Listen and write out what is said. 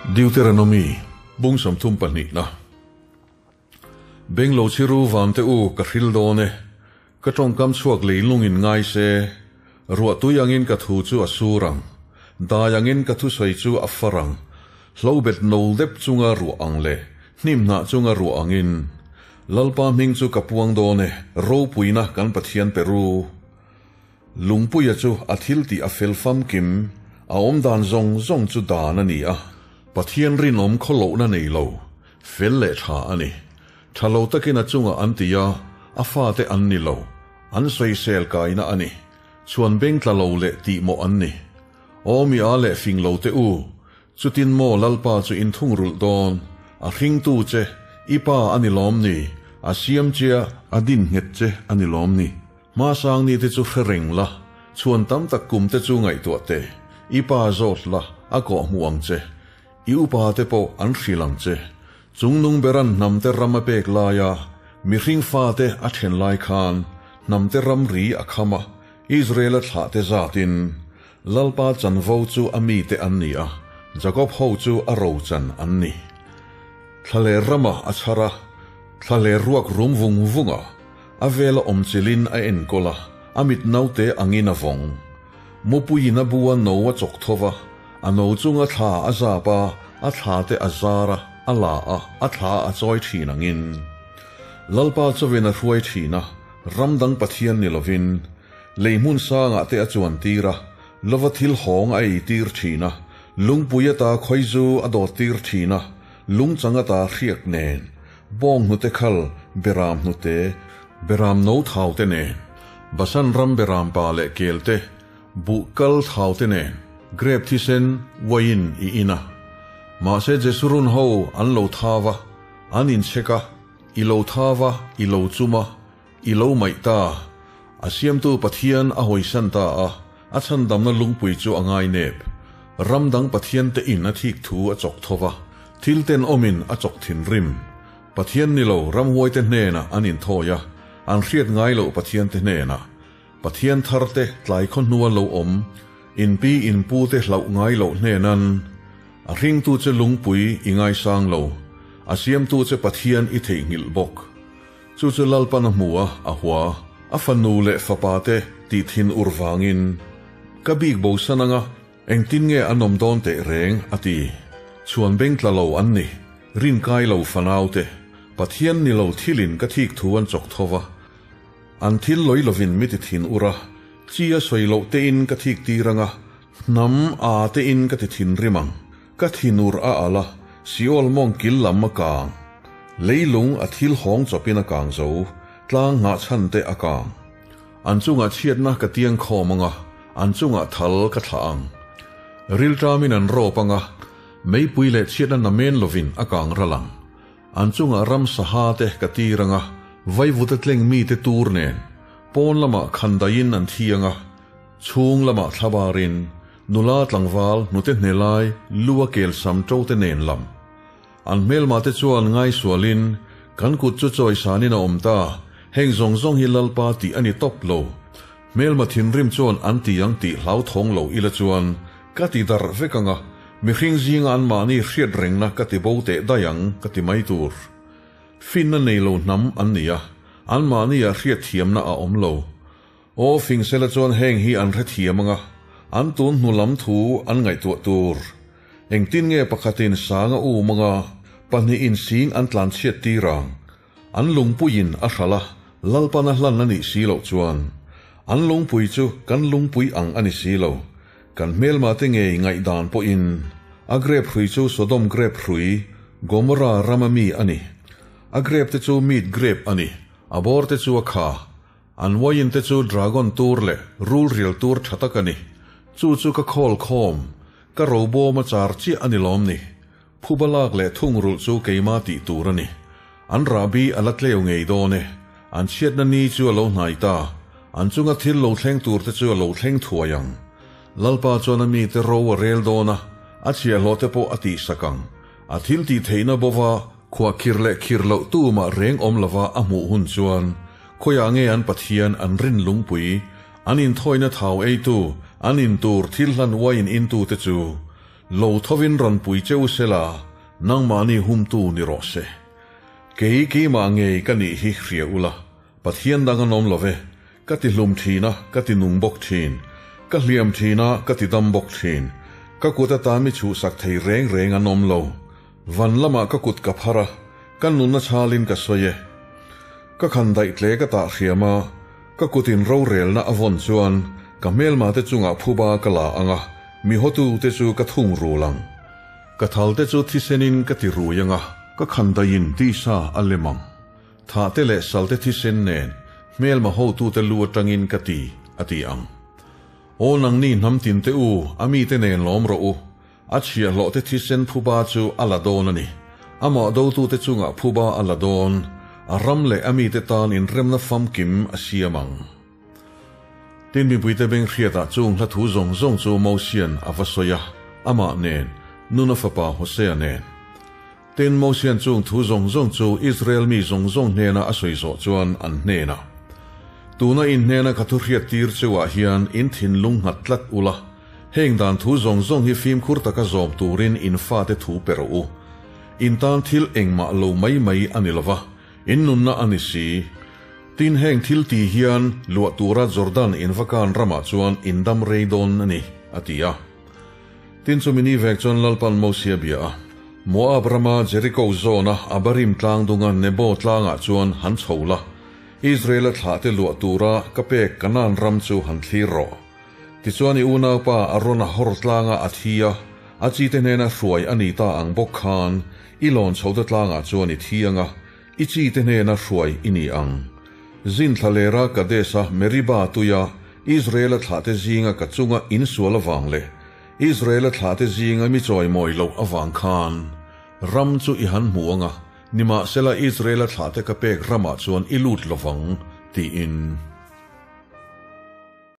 Deuteronomy, Bung 32 na. Beng lo chhiru vang te u ka hril dawn e. Ka tawngkam chhuak leilung in ngai se. Ruah tui angin ka thu chu a sur ang. Dai angin ka thusawi chu a far ang. Hlobet no dep chunga ruah ang leh hnim hnah chunga ruah angin. Lalpa hming chu ka puang dawn e, ropuina kan Pathian pe ru. Lungpuia chu a thil tih a fel famkim, a awmdan zawng zawng chu dan a ni a. Pathian rinawm khawlohna nei lo, fel leh tha a ni. Tha lo takin a chungah an ti a, a fate an ni lo, an sawisel kaina a ni. Chhuan beng tla lo leh tih mawh an ni. Aw mi a leh fing lo te u, chutin maw Lalpa chu in thungrulh dawn, a hringtu che, i pa a ni lawm ni, a siam che a, a din nghet che a ni lawm ni. Hmasang ni te chu hre reng la, chhuan tam tak kum te chu ngaihtuah teh, i pa zawt la, a kawh hmuh ang che. I upa te pawh an hrilh ang che. Chungnung beran hnam te ram a pek laia mihring fate a then lai khan hnam te ram ri a kham a, Israel a thlah te zatin Lalpa chanvo chu a mite an ni a, Jakob ho chu a rochan an ni. Thlaler ramah a chhar a, thlaler ruak rum vung vung a, a vela awmchilhin a enkawl a, a mit naute angin a vawng. Mupuiin a bu a no a chawk tho va, a no chunga thla a zap a, a thla te a zar a, a la a, a thla a chawi thin angin. Lalpa chawin a hruai thin a, ram dang Pathian ni lovin, lei hmun sangah te a chuan tir a, lova thil hawng a ei tir thin a, lungpui ata khawizu a dawt tir thin a, lungchang ata hriak nen, bawng hnute khal, beram hnute, beram no thau te nen, Basan ram beram pa leh kel te, buh kal thau te nen, grep thisen uaiin i in a. Mahse Jesurun ho an lo tha va, an inchhek a, i lo tha va, i lo chum a, i lo maih ta. A siamtu Pathian a hawisan ta a, a chhandamna lungpui chu a ngai nep. Ram dang Pathian te in a thik thu a chawk tho va, thil tenawmin a chawk thinrim. Pathian ni lo ramhuaite hnenah an inthawi a, an hriat ngai loh Pathiante hnenah. Pathian tharte tlai khaw hnua lo awm, inpi inpute hlauh ngai loh hnenan, A hringtu che lungpui i ngaisang lo, a siamtu che Pathian i theihnghilh bawk. Chu chu Lalpan a hmu a, a hua, a fanu leh fapate tih thin ur vangin, Ka bik bosan anga, Engtin nge an awm dawn teh reng? a ti. Chhuan beng tla lo an ni. Rinkai lo fanaute. Pathian ni lo thilin ka thik thu an chawk tho va. An thil lawi lovin mi ti thin ur a, chi a sawi loh tein ka thik tir ang a, hnam a tein ka ti thin rim ang. Ka thinur a al a, Seol mawng kil lam a kang. Leilung a thil hawng chawpin a kang zo, tlang nghahchhan te a kang. An chungah chhiatna ka tiang khawm ang a, an chungah thal ka thlah ang. Rilṭamin an rawp ang a, meipui leh chhiatna namen lovin a kang ral ang. An chungah ram saha te ka tir ang a, vaivuta tleng mite tur nen, pawn lamah khandaiin an thi ang a, chhung lamah thlabarin, nula tlangval hnute hnelai lu a kelsam ṭo te nen lam. An hmelmah te chuan ngaisualin, Kan kut chu chawisanin a awm ta, heng zawng zawng hi Lalpa tih a ni tawp lo. Hmelma thinrim chuan an ti ang tih hlauthawng lo ila chuan ka ti darh vek ang a, mihring zinga anmahni hriat rengna ka ti bo teh daih ang ka ti mai tur. Finna nei lo hnam an ni a, anmahniah hriatthiamna a awm lo. Aw Fingsela chuan heng hi an hrethiam ang a, an tun hnu lam thu an ngaihtuah tur. Engtin nge pakhatin sang a um ang a, pahnihin sing an tlanchhiat tir ang? An lungpuiin a hralh a, Lalpan a hlan a nih si loh chuan. An lungpui chu kan lungpui ang a ni si lo. Kan hmelmate ngei ngaihdan pawhin a grep hrui chu Sodom grep hrui, Gomorrah rama mi a ni. A grep te chu meat grep a ni, a bawr te chu a kha. An uaiin te chu dragon tur leh rul rial tur tha tak a ni. Chu chu ka khawl khawm, ka robawm a char chiah a ni lawm ni. Phuba lak leh thungrulh chu keima tih tur a ni. An rahbi a la tleu ngei dawn e. An chhiatna ni chu a lo hnai ta. An chunga thil lo thleng tur te chu a lo thleng thuai ang. Lalpa chuan a mite ro a rel dawn a, a chhiahhlawh te pawh a tihsak ang. A thil tih theihna bova khuah khir leh khir loh tumah reng awm lova a hmuh hun chuan Khawiah nge an Pathian an rin lungpui, an inthawina thau eitu, an intur thil hlan uaiin intute chu? Lo thovin rawn pui che u sela, nangmahni humtu ni rawh se. Kei keimah ngei ka nih hi hria ula, Pathian dang an awm lo ve, ka ti hlum thin a, ka ti nung bawk thin, ka hliam thin a, ka ti dam bawk thin. Ka kut ata mi chhuhsak thei reng reng an awm lo. Van lamah ka kut ka phar a, ka nunna chhalin ka sawi e. Ka khan daih tle ka tah hriam a, ka kutin rorelna a vawn chuan ka hmelma te chungah phuba ka la ang a, mi hotu te chu ka thung rul ang. Ka thal te chu thisenin ka ti rui ang a, ka khan daihin tisa a lem ang. Thah te leh sal te thisen nen hmelma hotu te lu atangin ka ti, a ti ang. Aw nangni hnam tin te u, a mite nen lawm rawh u. A chhiahhlawh te thisen phuba chu a la dawn a ni. Amah dotute chungah phuba a la dawn. A ram leh a mite tan inremna famkim a siam ang. Tin mipuite beng hriatah chung hla thu zawng zawng chu Mosian a va sawi a, amah nen, Nuna fapa Hosea nen. Tin Mosian chung thu zawng zawng chu Israel mi zawng zawng hnena a sawi zawh chuan an hnenah, Tuna in hnena ka thu hriat tir cheuah hian in thinlung nghat tlat ula, heng dan thu zawng zawng hi fimkhur taka zawm turin in fate thu pe rawh u. In tan thil engmah lo mai mai a ni lova, in nunna a ni si. Tin heng thil ti hian luah tura Jordan in va kan ramah chuan in dam rei dawn a ni, a ti a. Tin chumi ni vek chuan Lalpan Mosia bia a, Moab rama Jeriko zawna Abarim tlang dunga Nebo tlangah chuan han chho la, Israela thlahte luah tura ka pek Kanaan ram chu han thlir rawh. Tichuan i unaupa Arona hawr tlanga a thi a, a chite hnena hruai a ni ta ang bawk khan i lawn chhote tlangah chuan i thi anga, I chi te hnena hruai i ni ang. Zin thlalera Kadesh-a Meribah tuia Israel-a thlahte zinga ka chunga insual avang leh Israel-a thlahte zinga mi chawimawi loh avang khan ram chu i han hmu ang a, nimahsela Israel-a thlahte ka pek ramah chuan i lut lovang, tiin.